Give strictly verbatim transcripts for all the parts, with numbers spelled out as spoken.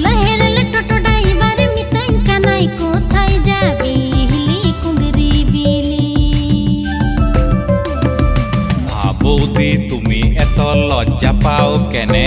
ᱞᱟᱦᱮᱨ ᱞᱮ ᱴᱳᱴᱳ ᱰᱟᱭᱵᱟᱨ ᱢᱤᱛᱟᱹᱧ ᱠᱟᱱᱟᱭ ᱠᱚᱛᱷᱟᱭ ᱡᱟᱵᱤ ᱦᱤᱞᱤ ᱠᱩᱸᱫᱽᱨᱤ ᱵᱤᱞᱤ᱾ ভাবুদি তুমি এত লজ্জা পাও কেনে?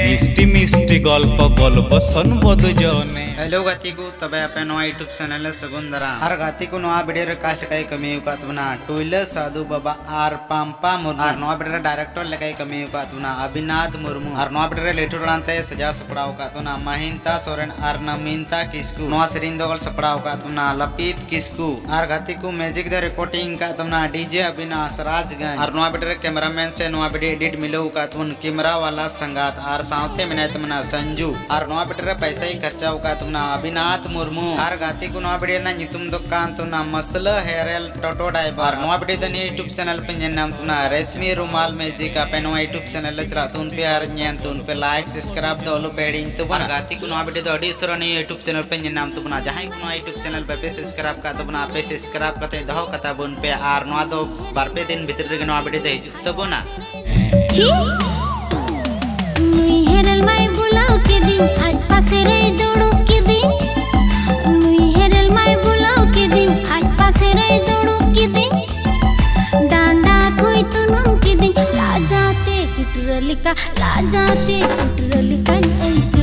মিষ্টি মিষ্টি গল্প বলবো শোনবো দুজনে। হ্যালো গাতি ᱠᱚ, ᱛᱚᱵᱮ ᱟᱯᱮ ᱱᱚᱣᱟ YouTube ᱪᱮᱱᱮᱞ ᱨᱮ ᱥᱟᱹᱜᱩᱱ ᱫᱟᱨᱟᱢ᱾ ᱟᱨ ᱜᱟᱛᱮ ᱠᱚ, ᱱᱚᱣᱟ ᱵᱷᱤᱰᱤᱭᱳ ᱨᱮ ᱠᱟᱥᱴ ᱞᱮᱠᱟᱭ ᱠᱟᱹᱢᱤ ᱟᱠᱟᱫ ᱛᱟᱵᱚᱱᱟ ᱴᱩᱭᱞᱟᱹ ᱥᱟᱫᱷᱩ ᱵᱟᱵᱟ ᱟᱨ ᱯᱟᱢᱯᱟ ᱢᱩᱨᱢᱩ᱾ ᱟᱨ ᱱᱚᱣᱟ ᱵᱷᱤᱰᱤᱭᱳ ᱨᱮ ᱰᱟᱭᱨᱮᱠᱴᱚᱨ ᱞᱮᱠᱟᱭ ᱠᱟᱹᱢᱤ ᱟᱠᱟᱫ ᱛᱟᱵᱚᱱᱟ ᱟᱵᱤᱱᱟᱛᱷ ᱢᱩᱨᱢᱩ᱾ ᱟᱨ ᱱᱚᱣᱟ ᱵᱷᱤᱰᱤᱭᱳ ᱨᱮ ᱞᱤᱴᱷᱩᱨ ᱟᱲᱟᱝ ᱛᱮ ᱥᱟᱡᱟᱣ ᱥᱟᱯᱲᱟᱣ ᱟᱠᱟᱫ ᱛᱟᱵᱚᱱᱟ ᱢᱟᱦᱤᱱᱛᱟ ᱥᱚᱨᱮᱱ ᱟᱨ ᱱᱟᱢᱤᱱᱛᱟ ᱠᱤᱥᱠᱩ᱾ ᱱᱚᱣᱟ ᱥᱮᱨᱮᱧ ᱫᱚ ᱚᱞ ᱥᱟᱯᱲᱟᱣ ᱟᱠᱟᱫ ᱛᱟᱵᱚᱱᱟ ᱞᱟᱯᱤᱛ ᱠᱤᱥᱠᱩ᱾ ᱟᱨ ᱜᱟᱛᱮ ᱠᱚ, ᱢᱮᱡᱤᱠ ᱫᱚ ᱨᱮᱠᱚᱨᱰᱤᱝ ᱟᱠᱟᱫ ᱛᱟᱵᱚᱱᱟ ᱰᱤᱡᱮ ᱟᱵᱤᱱᱟᱥ ᱨᱟᱡᱽᱜᱚᱸᱡᱽ᱾ ᱟᱨ ᱱᱚᱣᱟ ᱵᱷᱤᱰᱤᱭᱳ ᱨᱮ ᱠᱮᱢᱮᱨᱟᱢᱮᱱ ᱥᱮ ᱱᱚᱣᱟ ᱵᱷᱤᱰᱤᱭᱳ ᱮᱰᱤᱴ ᱢᱤᱞᱟᱹᱣ ᱟᱠᱟᱫ ᱛᱟᱵᱚᱱ ᱠᱮᱢᱮᱨᱟ ᱣᱟᱞᱟ ᱥᱟᱸᱜᱟᱛ ᱟᱨ ᱥᱟᱶᱛᱮ ᱢᱮᱱᱟᱭ ᱛᱟᱵᱚᱱᱟ ᱥᱟᱱᱡᱩ᱾ ᱟᱨ ᱱᱚᱣᱟ ᱵᱷᱤᱰᱤᱭᱳ ᱨᱮ ᱯᱟᱭᱥᱟᱭ ᱠᱷᱚᱨᱪᱟᱣ ᱟᱠᱟᱫ ᱛᱟᱵᱚᱱᱟ ᱟᱵᱤᱱᱟᱛᱷ ᱢᱩᱨᱢᱩ᱾ ᱟᱨ ᱜᱟᱛᱮ ᱠᱚ, ᱱᱚᱣᱟ ᱵᱷᱤᱰᱤᱭᱳ ᱨᱮᱱᱟᱜ ᱧᱩᱛᱩᱢ ᱫᱚ ᱠᱟᱱ ᱛᱟᱵᱚᱱᱟ ᱢᱟᱥᱞᱟᱹ ᱦᱮᱨᱮᱞ ᱴᱳᱴᱳ ᱰᱟᱭᱵᱟᱨ᱾ ᱟᱨ ᱱᱚᱣᱟ ᱵᱷᱤᱰᱤᱭᱳ ᱫᱚ ᱱᱤᱭᱟᱹ YouTube ᱪᱮᱱᱮᱞ ᱯᱮ ᱧᱮᱞ ᱧᱟᱢ ᱛᱟᱵᱚᱱᱟ ᱨᱮᱥᱢᱤ ᱨᱩᱢᱟᱞ ᱢᱮᱡᱤᱠ᱾ ᱟᱯᱮ ᱱᱚᱣᱟ YouTube ᱪᱮᱱᱮᱞ ᱨᱮ ᱪᱟᱞᱟᱜ ᱛᱟᱵᱚᱱ ᱯᱮ ᱟᱨ ᱧᱮᱞ ᱛᱟᱵᱚᱱ ᱯᱮ, ᱞᱟᱭᱤᱠ ᱥᱟᱵᱥᱠᱨᱟᱭᱤᱵ ᱫᱚ ᱟᱞᱚ ᱯᱮ ᱦᱤᱲᱤᱧ ᱛᱟᱵᱚᱱᱟ᱾ ᱟᱨ ᱜᱟᱛᱮ ᱠᱚ, ᱱᱚᱣᱟ ᱵᱷᱤᱰᱤᱭᱳ ᱫᱚ ᱟᱹᱰᱤ ᱩᱥᱟᱹᱨᱟ ᱱᱤᱭᱟᱹ YouTube ᱪᱮᱱᱮᱞ ᱯᱮ ᱧᱮᱞ ᱧᱟᱢ ᱛᱟᱵᱚᱱᱟ᱾ ᱡᱟᱦᱟᱸᱭ ᱠᱚ ᱱᱚᱣᱟ YouTube ᱪᱮᱱᱮᱞ ᱵᱟᱯᱮ ᱥᱟᱵᱥᱠᱨᱟᱭᱤᱵ ᱠᱟᱜ ᱛᱟᱵᱚᱱᱟ, ᱟᱯᱮ ᱥᱟᱵᱥᱠᱨᱟᱭᱤᱵ ᱠᱟᱛᱮ ᱫᱚᱦᱚ ᱠᱟᱛᱟ ᱵᱚᱱ ᱯᱮ, ᱟᱨ ᱱᱚᱣᱟ ᱫᱚ ᱵᱟᱨ ᱯᱮ ᱫᱤᱱ ᱵᱷᱤᱛᱨᱤ ᱨᱮᱜᱮ ᱱᱚᱣᱟ ᱵᱷᱤᱰᱤᱭᱳ ᱫᱚ ᱦᱤᱡᱩᱜ ᱛᱟᱵᱚᱱᱟ᱾ ᱪᱷᱤ! ᱱᱩᱭ ᱦᱮᱨᱮᱞ ᱢᱟᱭ ᱵᱩᱞᱟᱹᱣ ᱠᱤᱫᱤᱧ, ᱟᱡ ᱯᱟᱥᱮ ᱨᱮᱭ ᱫᱩᱲᱩᱵ ᱠᱤᱫᱤᱧ᱾ ᱱᱩᱭ ᱦᱮᱨᱮᱞ ᱢᱟᱭ ᱵᱩᱞᱟᱹᱣ ᱠᱤᱫᱤᱧ, ᱟᱡ ᱯᱟᱥᱮ ᱨᱮᱭ ᱫᱩᱲᱩᱵ ᱠᱤᱫᱤᱧ᱾ ᱰᱟᱸᱰᱟ ᱠᱚᱭ ᱛᱩᱱᱩᱢ ᱠᱤᱫᱤᱧ, ᱞᱟᱡᱟᱣ ᱛᱮ ᱠᱩᱴᱨᱟᱹ ᱞᱮᱠᱟ, ᱞᱟᱡᱟᱣ ᱛᱮ ᱠᱩᱴᱨᱟᱹ ᱞᱮᱠᱟᱧ ᱟᱹᱭᱠᱟᱹᱣ᱾